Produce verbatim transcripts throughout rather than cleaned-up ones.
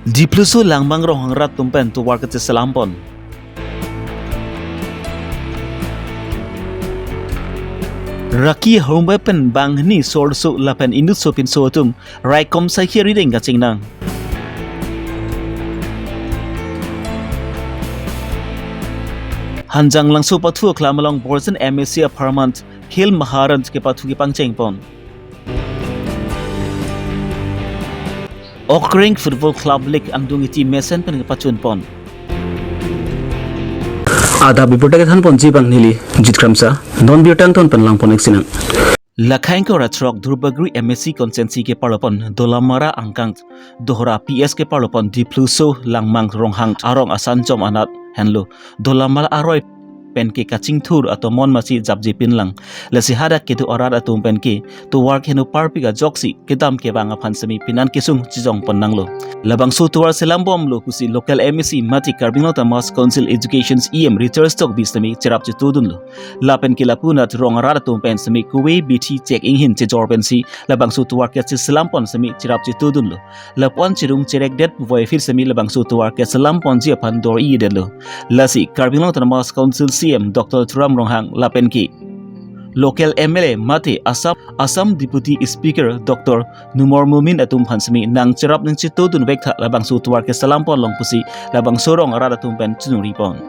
Dipluso Langmang Ronghang arat atum pen tovar kacheselam pon. Rakhi ahormu pen banghini sorso lapen inut sopinso atum raikom saikhi arideng kachingnang. Hanjanglangso pathu aklam along Borjan M A C apharman Khel Maharaj kepathu kepangcheng pon. Okreng Football Club League angdung iti mesen pen kepachun pon. Adap birta kethan ponji abang neli Jit Kramsa, non birta angton pen lang pon-ik sinang. Lakhai ingkoi ra throk Duarbagori M A C constituency keparlo pon Dolamara angkang Dohra P S keparlo pon Dipluso Langmang Ronghang arong asanchom anat henlo Dolamara aroi pen ke kachingthur atomon masi japje pinlang. Lasi hadak kedo arat atum pen ke tovar keheno parpik ajoksi kedam kevang aphan semi penan kesung chejong pon nanglo. Labangso tovar selam bomlo pusi local M A C mate Karbi Anglong Autonomous Council Education E M Richard Tokbi semi cherap chetudunlo. Lapen ke lapu anat rong arat atum pen semi kove bithi chek inghin chejor pensi labangso tovar kacheselam pon semi cherap chetudunlo. Lapu-an cherung cherekdet puvoiphit semi labangso tovar keselam ponji aphan dor-i-edetlo. Lasi Karbi Anglong Autonomous Council C M Doctor Tuliram Ronghang lapen ke local M L A mate Assam, Assam Deputy Speaker Doctor Numal Momin atum aphan semi nangcherap nangchetudun vektha labangso tovar keselam pon along pusi labangso rong arat atum pen chiningri pon.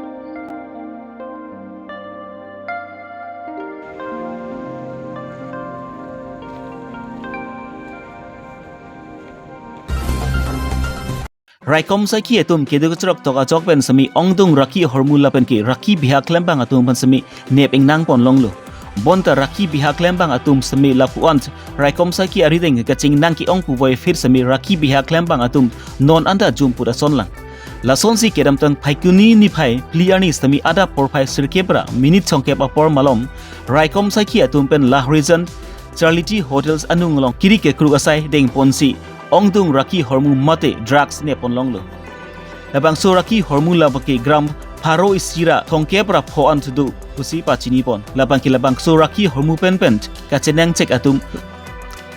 Raikom saikhi atum kedo kachrok tok achok pen semi ongdung rakhi ahormu lapen ke rakhi bihak klembang atum aphan semi nep ingnang pon longlo. Bonta rakhi bihak klembang atum semi lapu-an raikom saikhi arideng kachingnang ke-ong puvoiphit semi rakhi bihak klembang atum non anta jumput ason lang. Lasonsi kedamtang Phaikuni niphai phli arni semi adap porphai sirkep ra minit thomkep apor malom raikom saikhi atum pen Lahorijan Charlity Hotels anung along kiri kekruk asai deng ponsi ongdung rakhi ahormu mate drugs nep pon longlo. Labangso rakhi ahormu lapu ke gram pharo isi ra thomkep ra pho an thudu pusi pachini pon. Lapen ke labangso rakhi ahormu pen pen kachenangchek atum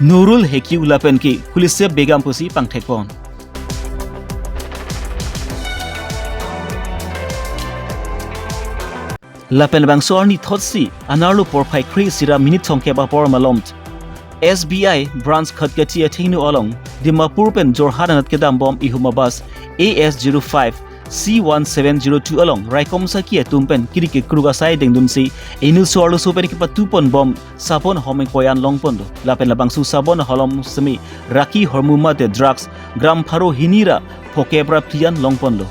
Nurul Hekiu lapen ke Khulisep Begum pusi pangthek pon. Lapen labangso arni thotsi anerlo porphai kre-isi ra minit thomkep apor malom S B I branch Khatkhati athengno along Dimapur pen Jorhat anat kedam bom ihum abus A S zero five C one seven zero two along raikom saikhi atum pen kiri kekruk asai dengdunsi inut so-arloso pen kepatu pon bom sabon ahom ingkoi an long ponlo. Lapen labangso sabon ahom along semi rakhi ahormu mate drugs gram pharo hini ra phokep ra phli an long ponlo.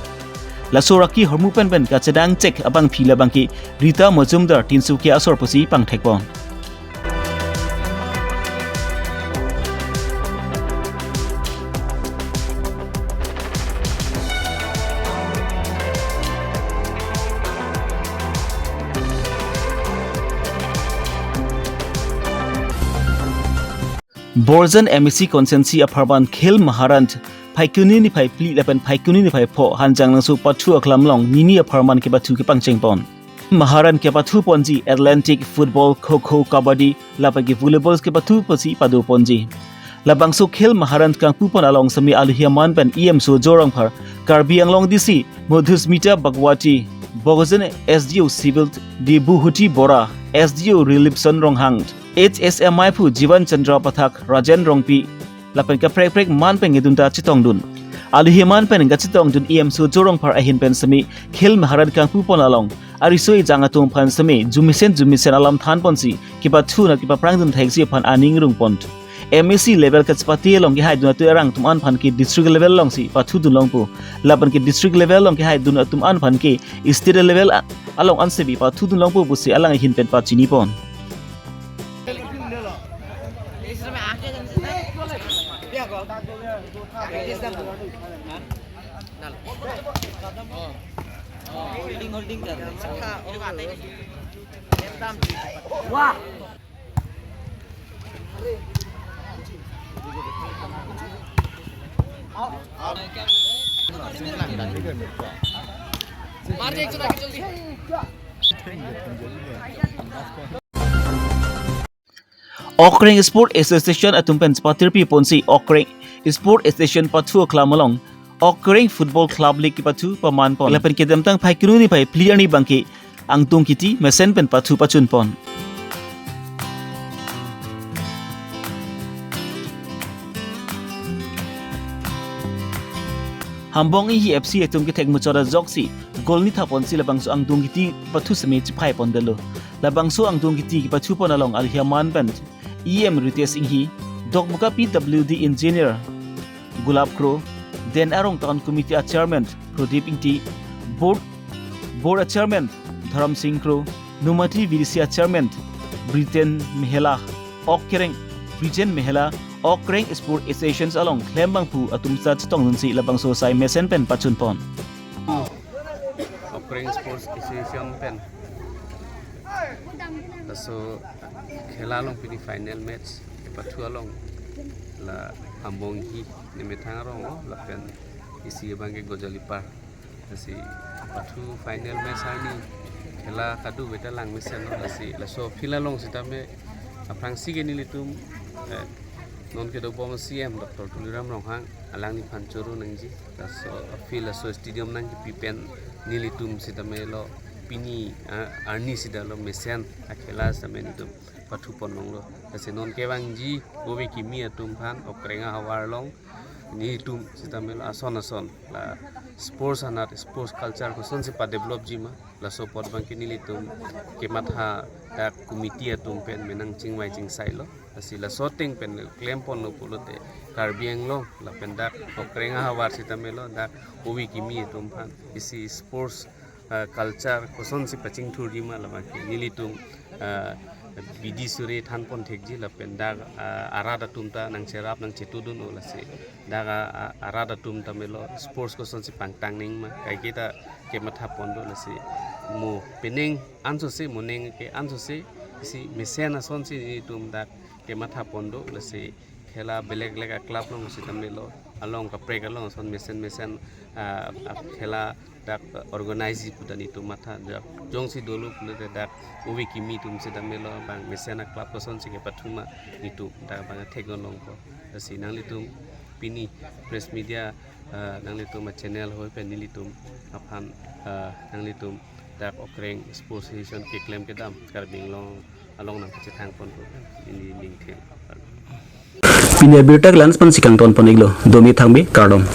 Laso rakhi ahormu pen pen kachenangchek abangpi labang ke Rita Majumdar Tinsukia asor pusi pangthek pon. Borjan M A C constituency apharman Khel Maharaj Phaikuni niphai phli lapen Phaikuni niphai pho Hanjanglangso pathu aklam along nini apharman kepathu kepangcheng pon. Maharaj kepathu ponji athletic, football, kho kho, kabaddi lapen ke volleyball kepathu pusi pado ponji. Labangso Khel Maharaj kangpu pon along semi alohi aman pen E M Surjya Rongphar, Karbi Anglong D C Madhusmita Bhagwati, Bokajan S D O Civil Debhuti Bora, S D O Rilipson Ronghang, H S M I aphu Jivan Chandra Pathak, Rajen Rongpi, lapen kaprek kaprek man pen ngedun ta chetongdun. Alohi aman pen kachetongdun E M Surjya Rongphar ahin pen semi Khel Maharaj kangpu pon along ariso ejang atum aphan semi jumisen jumisen alam than ponsi kepathu nat kepaphrangdun theksi aphan aning rung pon. M A C level kachepate along kehaidun atu erang atum an aphan ke district level alongsi pathudun longpo. Lapen ke district level along kehaidun atum an aphan ke state level a-, along an semi pathudun longpo pusi alang ahin pen pachini pon. Okreng Sport Association atum pen patirpi ponsi Okreng Sport Association pathu aklam along Okreng Football Club League kepathu paman pon. Lapen kedamtang Phaikunu niphai phli arni abangke angdung kiti mesen pen pathu pachun pon. Hambong Inghi F C atum kethek muchot ajoksi goal ni thap ponsi labangso angdung kiti pathu seme chiphai pondetlo. Labangso angdung kiti kepathu pon along alhi aman pen E M Ritesh Inghi, Dokmoka P W D Engineer Gulab Kro, Den Arong Town Committee a Chairman Prodip Ingti, Board Board a Chairman Dharam Singh Kro, Nomati V D C a Chairman Briten Mehela, Okreng Brijen Mehela, Okreng Sport Association along klem abangphu atum sa chetongdunsi labangso asai mesen pen pachun pon. Okreng Sports Association pen laso khela along pini final match kepathu along la Hambong Inghi nemethang arong lo lapen isi abangke Gojali Park. Lasi pathu final match arni khela kadokave ta lang mesen lo, lasi laso field along sitame aphrangsi ke nelitum, eh, non kedobom C M Doctor Tuliram Ronghang alangliphan choro nangji. Laso field, laso stadium nangkepi pen nelitum sitame lo pini, ah, arni sita lo mesen akhela sitame nelitum pathu pon longlo. Lasi non kevangji ove kimi atum aphan Okreng ahavar along nelitum sitame lo ason ason la sports anat, sports culture kosonsi padevelopji ma, laso apot abangke nelitum kematha dak committee atum pen menang chingvai chingsai lo. Lasi laso ateng pen klem ponlo pulote Karbi Anglong lapen dak Okreng ahavar sitame lo dak ove kimi atum aphan isi sports, ah, culture kosonsi pachingthurji ma labangke nelitum, ah, bidi suri than pon thekji lapen dak, ah, arat atum ta nangcherap nangchetudun-o, lasi dak, ah, ah, arat atum tame lo sports kosonsi pangtang nangji ma kaike ta kematha pon do, lasi mo penang ansose, mo nangke ansose, si mesen asonsi nelitum dak kematha pon do, lasi khela belek belek a club along sitame lo along kaprek along ason mesen mesen, ah, ah, khela dak organize ji pu ta nelitum matha, dak jongsi dolo pulote dak ove kimi atum sitame lo bang mesen a club kosonsi kepathu ma nelitum dak bang thek longpo. Lasi nanglitum pini press media, ah, nanglitum a channel ahoi pen nelitum aphan, ah, nanglitum dak Okreng Sports Association keklem kedam Karbi Anglong along nangkachethang pon pu pen neli ningtheng. Pini abirta ke la-an pensi kangton pon-iklo, domi thangbi kardom.